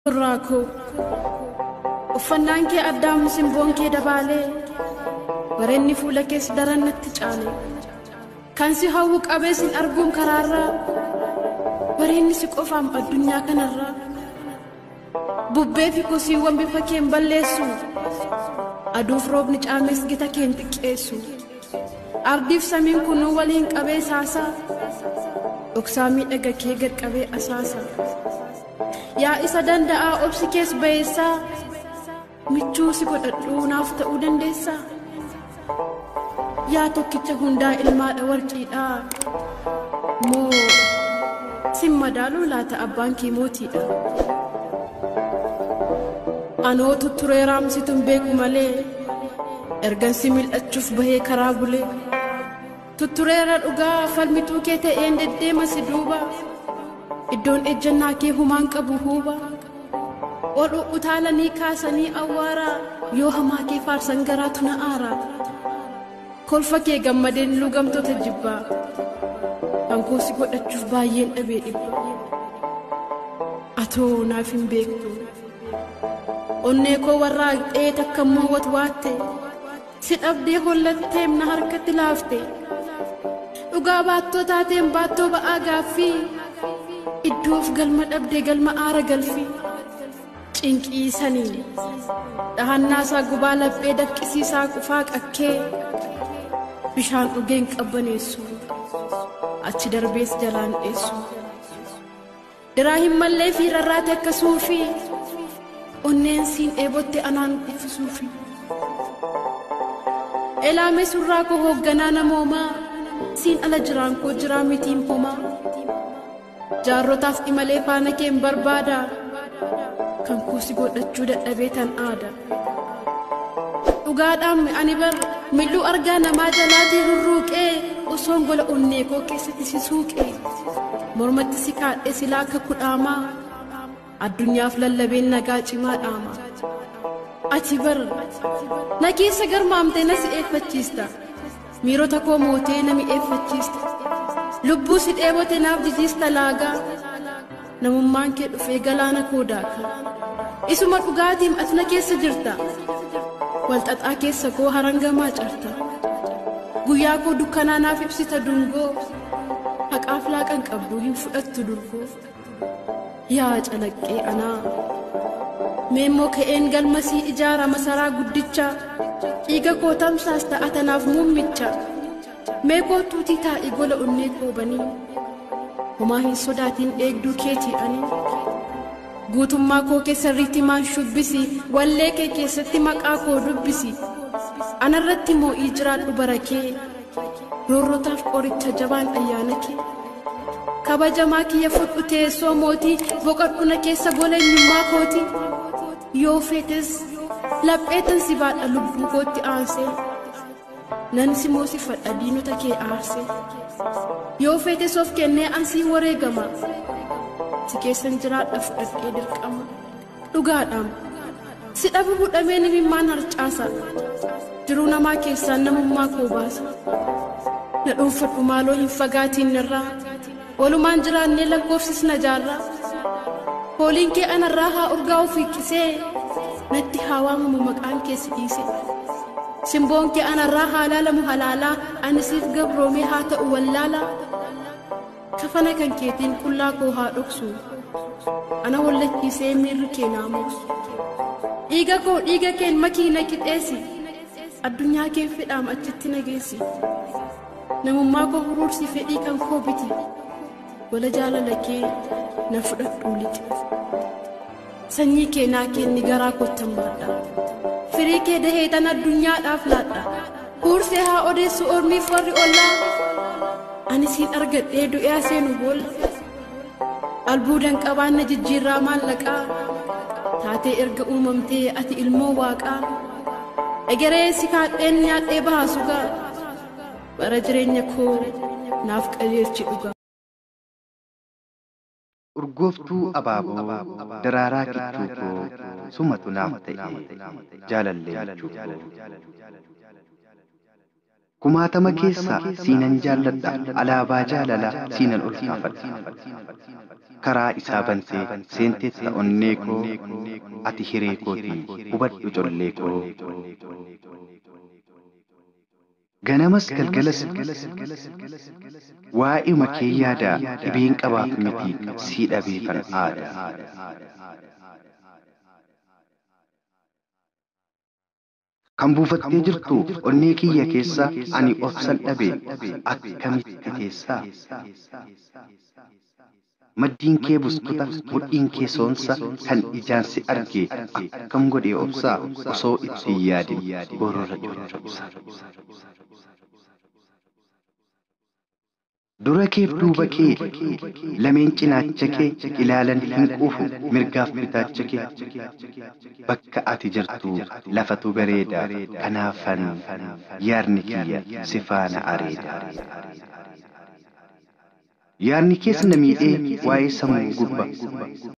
Surraa koo, uffannaan kee addaam, simboon kee dabaalee, bareenni fuula kees daran natti caale. Kan si hawwu qabee sin arguun karaarraa, bareenni si qofaam addunyaa kanarraa. Bubbee fi kosiiwwan bifa keen balleessu, aduuf roobni caames gita keen xiqqeessu. Ardiif samiin kunuu waliin qabee saasaa, dhoksaa miidhaga kee gad qabee asaasa. Yaa isa danda'aa, obsi kees ba'eessaa, michuu si godhadhuu naaf ta'uu dandeessaa? Yaa tokkicha hundaa, ilmaadha warqiidha moo sin madaaluu laata abbaan kee mootiidha? Anoo tutturee raamsituun beeku malee, ergan si mil'achuuf bahee karaa bulee. Tuttureera dhugaa, falmituu kee ta'een deddeema si duuba. Iddoon ejjannaa kee humaan qabu huuba. Ol utaalanii kaasanii awwaaraa, yoo hamaa kee faarsan garaatu na aara. Kolfa kee gammadeen lugamtoota jibbaa. Kan koo si godhachuuf baay'een dhabee dhibba. Atoo naaf hin beektu. Onnee koo warraaqxee takka immoo watwaatte. Si dhabdee hollatteem na harkatti laafte. Dhugaa baattoo taateen baattoo ba'aa gaaffii. Iddoof galma dhabdee galma aara galfii. Cinqiisanii dhahannaasaa gubaa laphee dafqisiisaa qufaa qakkee, bishaan dhugeen qabbaneessu, achi darbees jalaan dheessu. Diraa hin mallee fi rarraate akka suufii, onneen siin dheebotte anaan uffisuufi. Elaamee surraa koo, hoogganaa namoomaa, siin ala jiraan koo jiraa mitiin homaa. Jaarrotaaf imalee faana keen barbaada, kan koo si godhachuu dadhabee tan aada. Dhugaadhaan ani bar mil'uu argaa namaa jalaatii rurruuqee, osoon gola onnee koo keessatti si suuqee, mormatti si kaadhee silaa akka kudhaamaa, addunyaaf lallabeen nagaa cimaa dhaama. Ati bar na keessa garmaamtee na si'eeffachiista. Miirota koo mootee na mi'eeffachiista. Lubbuu si dheebote naaf jijiista laagaa. Namummaan kee dhufee galaana koo daaka. Isuma dhugaatiin ati na keessa jirta. Walxaxaa keessa koo harangamaa carta. Guyyaa koo dukkanaa naaf ibsita dungoo. Haqaaf laaqan qabdu hin fudhattu durgoo. Yaa calaqqee anaa. Meemmoo ka'een galmasii ijaara masaraa guddicha. Dhiiga koo tamsaas ta'a tanaaf muummicha. Mee kootuutii taa'ii gola onnee koobanii. Homaa hin sodaatiin, eegduu keetii ani. Guutummaa koo keessa riitimaan shubbisi, wallee kee keessatti maqaa koo dubbisi. Anarratti moo'ii jiraadhu bara kee. Roorrotaaf qoricha jabaan ayyaana kee. Kabajamaa kiyya, fudhu teessoo mootii, boqodhu na keessa gola eenyummaa kooti. Yoo feetes lapheetan si baadha lubbuu kootti aansee. Nan si moosifadha diinota kee aarsee. Yoo feetes of kennee ansii wareegama. Si keessan jiraadha fudhadhee dirqama. Dhugaadhaan si dhabu budhamee nimimmaan harcaasa. Jiruu namaa keessaan namummaa koo baasa. Na dhuunfadhu maaloo, hin fagaatiin narraa. Walumaan jiraannee lakkoofsisna jaarraa. Fooliin kee anarraa haa urgaa'u fiiqqisee, natti haa waamamu maqaan kee si dhiise. Simboon kee anarraa haa laalamu halaalaa, ani siif gabroomee haa ta'u wallaalaa. Kafana kan keetiin qullaa koo haa dhoksu. Ana wallachiisee miirri kee naa moksu. Dhiiga koo dhiiga keen makii na qixeessi. Addunyaa kee fedhaam achitti na geessi. Namummaa koo huruursi, fedhii kan koo biti. Gola jaalala kee na fudhadhuu lixi. Sanyii kee naa kenni, garaa koottan baadha. Firii kee dahee tan addunyaadhaaf laadha. Huursee haa odeessu ormiif warri ollaa. Ani siin argadhee du'ee seenu boolla. Albuudan qabaanna jijjiirraa maallaqaa. Taatee erga uumamtee ati ilmoo waaqaa. Egeree si kaadheen nyaadhee baha sugaa. Bara jireenya koo naaf qajeelchi dhugaa. Urgooftuu abaaboo daraaraa kichuu koo, sumatu naaf ta'e jaalallee michuu koo. Kumaatama keessaa siinan jaalladha, alaabaa jaalalaa siinan ol kaafadha. Karaa isaa bantee seenteetta onnee koo, ati hiree kootii hubadhu collee koo. Ganamas galgalas waa'ima kee yaada, dhibeen qabaaf miti sii dhabeefan aada. Kan buufattee jirtu onnee kiyya keessa, ani obsan dhabe akkamitti teessaa? Maddiin kee buskuta, mudhiin kee soonsa, kan ijaan si arge akkam godhee obsaa? Osoo itti hin yaadin gorora coccobsa. Dura keef duuba kee lameen cinaacha kee ilaalan hin quufu mirgaaf bitaacha kee. Bakka ati jirtu lafatu bareeda, kanaafan yaadni kiyya si faana areeda. Yaadni kees na miidhee waa'ee sammuu gubba.